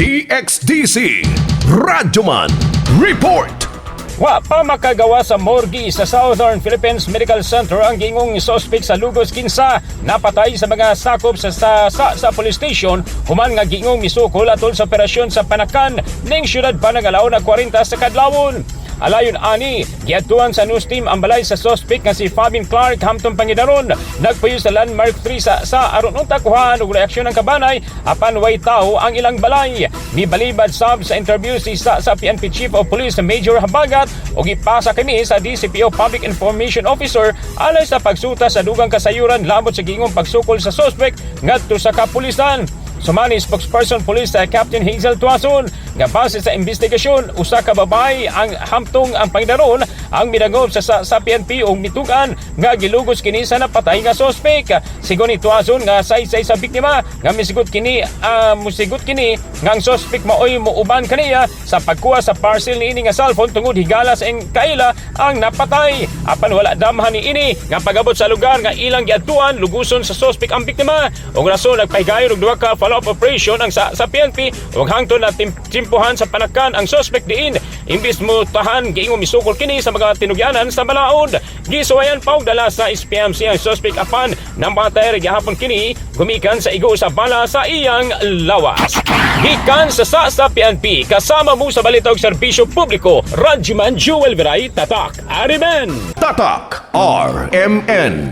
DXDC Radyoman Report. Wa pa makagawa sa morgue sa Southern Philippines Medical Center ang giingong suspect sa Lugos kinsa napatay sa mga sakop sa police station human nga giingong misukol atol sa operasyon sa panakan ning syudad pa ng Alauna 40 sa kadlawon. Alayon ani, giadtuan sa news team ang balay sa suspect nga si Fabin Clark hamtong pangidaron. Nagpuyo sa Landmark 3 sa aron unta kuhaan og reaksyon ng kabanay, apan way tao ang ilang balay. Nibalibad sab sa interview si sa PNP Chief of Police Major Habagat ug ipasa kini sa DCPO Public Information Officer alay sa pagsuta sa dugang kasayuran labot sa giingong pagsukol sa suspect ngadto sa kapulisan. Sumani spokesperson police sa Captain Hazel Tuason nga base sa investigasyon, usa ka babae ang hamtong ang pangidaron ang midangop sa PNP ug mitugan nga gilugos kini sa napatay nga suspect. Sigon ni Tuason nga saysay sa biktima nga misigot kini nga ang suspect maoy muuban kaniya sa pagkuha sa parcel niini nga cellphone tungod higala sa iyang kaila ang napatay. Apan wala damhan ni ini nga pagabot sa lugar nga ilang giadtuan, luguson sa suspect ang biktima. Og rason, nagpahigayon og duha ka follow-up operation ang sa PNP ug hangtod na timpuhan sa panakan ang suspect diin imbis mo tahan, giingong misukol kini sa mga tinugyanan sa balaod. Gisuwayan pa og dala sa SPMC ang suspect, apan namatay ra gihapon kini gumikan sa igo sa bala sa iyang lawas. Gikan sa PNP, kasama mo sa balita og serbisyo publiko, Radyoman Jewel Veray, Tatak RMN. Tatak RMN.